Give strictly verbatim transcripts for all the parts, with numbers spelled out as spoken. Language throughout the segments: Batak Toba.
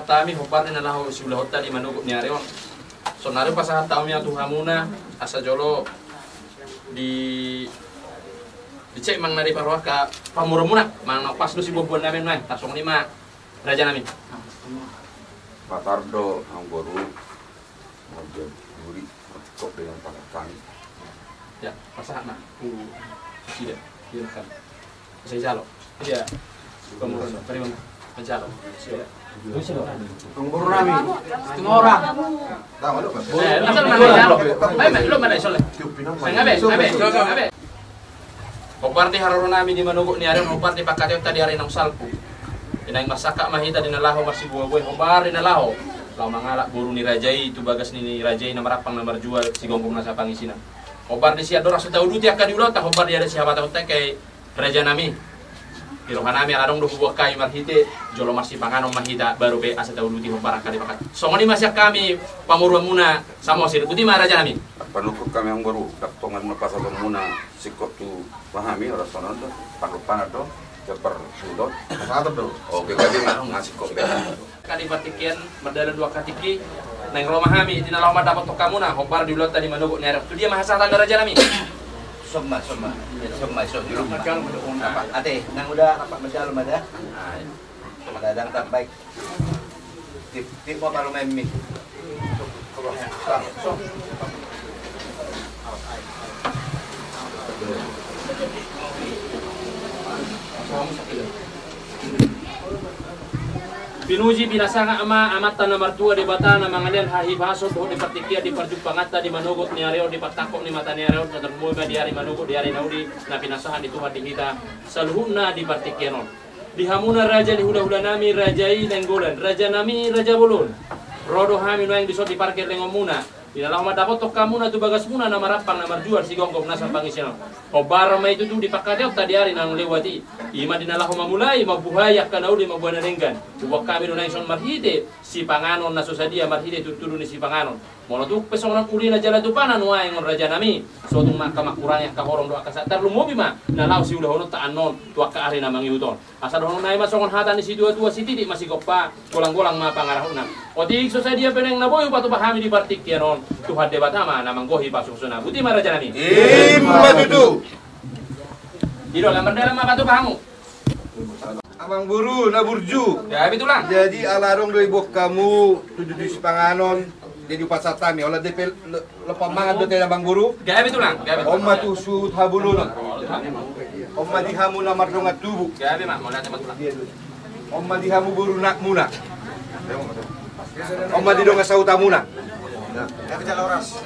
Hami hombar ni na laho siulahonta di manogot ni ari on. Saonari pasahat hami tu hamuna asa jolo di, dicek manang na diparrohahon pamoruonmuna manang na pas do siboanboan nami nuaeng. Tarsongon i ma raja nami. Patar do amangboru. Marga Duri, markop dengan pakat kami. Ya, pasahat ma. Sida, dia kan. Saya jalo. Iya. Pemuruan, terima. Jalo. Sida. Pemuruan nami. Setengah orang. Tahu lu, Mas? Eh, lu mana jalo? Baik, baik, lu mana, Soleh? Saya ngabe, ngabe, ngabe. Hombar di haroro nami di manogot ni ari on, hombar di pangkataionta di ari naung salpu. Di naeng marsangkap ma hita di na laho marsibuabua i, hombar di na laho. Laho mangalap boru ni raja i tu bagas ni raja i na marampang na marjual, sigomgom nasa pangisina. Hombar di sian dorang so tauduti angka di ulaonta, hombar di adat sihabatahonta angka i raja nami. Di roha nami ala adong do huboan hami marhite, jolo marsipanganon ma hita, baru pe asa tauduti hombar angka di pangkat. Songon i ma sian hami pamoruonmuna Samosir, botima raja nami. Panungkun hami amangboru, dang tongan na pasahatonmuna. Singkop tu hami, ora songon on do, panganon do, jambar sudo. Satu do. Oke, gabe ma, ngasih kop be. Angka di partingkian, mardalan dua angka tingki, naeng ro ma hami, di na laho mandapothon hamuna, hombar di ulaonta di manogot ni ari on. Tu dia ma hasahatan da raja nami. Soma, soma. Soma, soma. Ate, nang uda, apa, menjalo ma da. Ada dang tak baik. Tip, tip ma parumaenmi. Pinuji pinasangap ma Amanta na martua Debata na mangalean hahipason dohot di partingkian di parjumpanganta di manogot ni ari on di partangkok ni mata ni ari on na tarlumobi ma di ari manogot di ari na uli na pinasahat ni Tuhan di hita saluhutna di partingkian on. Di hamuna raja ni hulahula nami, raja i Nainggolan, raja nami raja bolon. Ro do hami nuaeng dison di pargellengonmuna. Di na laho mandapothon hamuna tu bagasmuna na marampang na marjual sigomgom nasa pangisina. Hombar ma i tutu di pangkataionta di ari naung lewat i. I ma di na laho mamulai, mambuhai angka na uli mambuhai na denggan. Huboan hami do nuaeng dison marhite sipanganon na so sadia marhite tudutudu ni sipanganon. Molo tung pe songon on ulina jala tupana nuaeng on raja nami. So tung ma angka mangkurangi angka holong dohot angka sahat tarlumobi ma na laho siulahononta annon tu angka ari na mangihut on. Asa dohonon nami ma songon hata ni situatua, sititik ma sigompa, golanggolang ma pangarahutna. Otik so sadia pe nuaeng na boi hupatupa hami di partingkian on, Tuhan Debata ma na manggohi pasupasu na. Botima raja nami. I ma tutu. I do, lambar dalam ma patupa hamu. Amangboru na burju. Gabe tulang. Jadi ala adong do diboan hamu tudutudu sipanganon. Jadi hupasahat hami, olo dope, lo-, lopa mangan dope amangboru. Gabe tulang, gabe. On ma tu suhut habolonan. On ma di hamu na mardongan tubu. Gabe ma, mauliate ma tulang. On ma di hamu boru nakmuna. On ma di dongan sahutamuna. Gabe jala horas.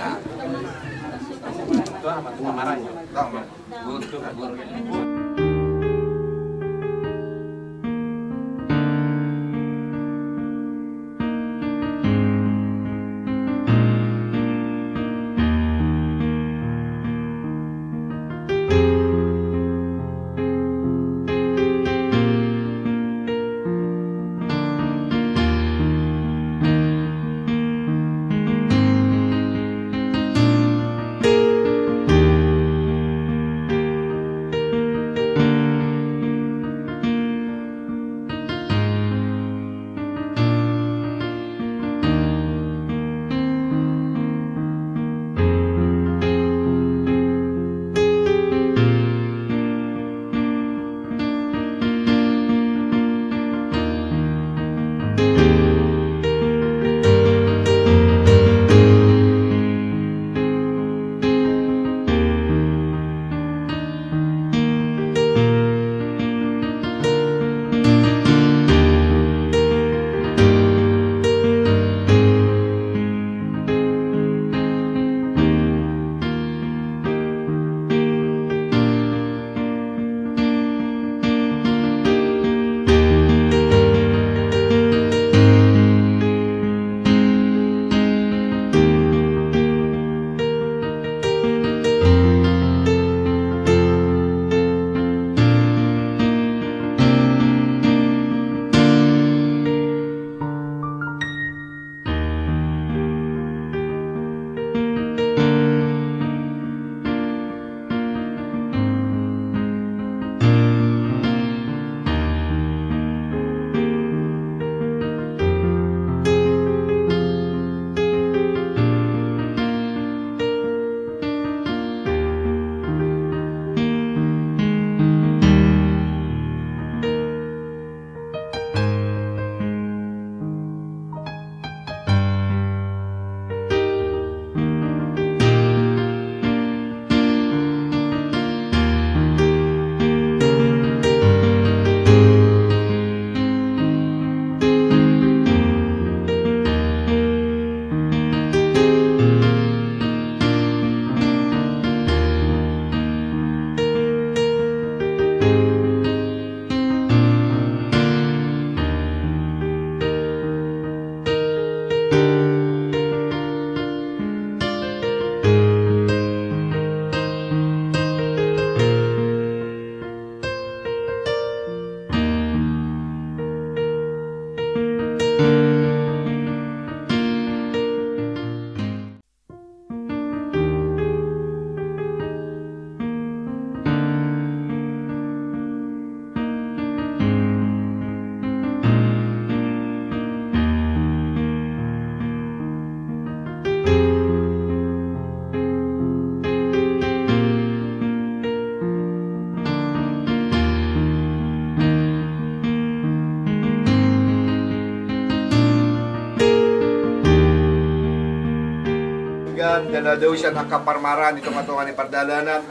Denggan, dala dausan angka parmaraan di tonga-tonga ni pardalanan.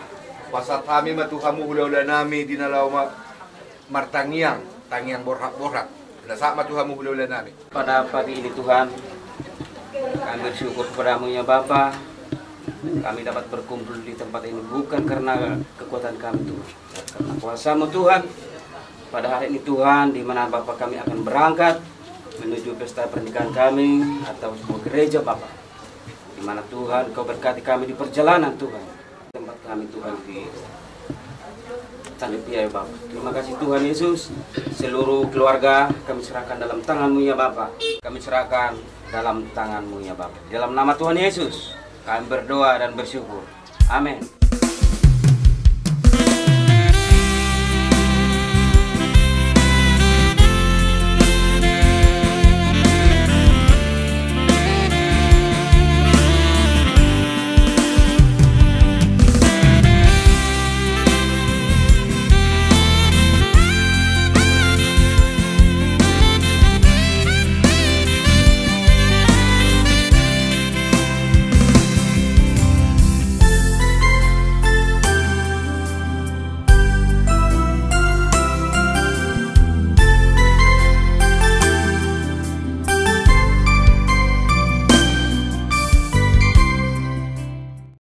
Pasahat hami ma tu hamu hula-hula nami di na laho ma-, martangiang, tangiang borhat-borhat. Pasahat ma tu hamu hula-hula nami. Pada pagi ini Tuhan, kami bersyukur kepada-Mu ya Bapa. Kami dapat berkumpul di tempat ini bukan karena kekuatan kami Tuhan, karena kuasa-Mu Tuhan. Pada hari ini Tuhan, di mana Bapa kami akan berangkat menuju pesta pernikahan kami atau sebuah gereja Bapa, di mana Tuhan Kau berkati kami di perjalanan Tuhan. Tempat kami Tuhan di Tanjung Priok ya Bapa. Terima kasih Tuhan Yesus. Seluruh keluarga kami serahkan dalam tangan-Mu ya Bapa. Kami serahkan dalam tangan-Mu ya Bapa. Dalam nama Tuhan Yesus kami berdoa dan bersyukur. Amin.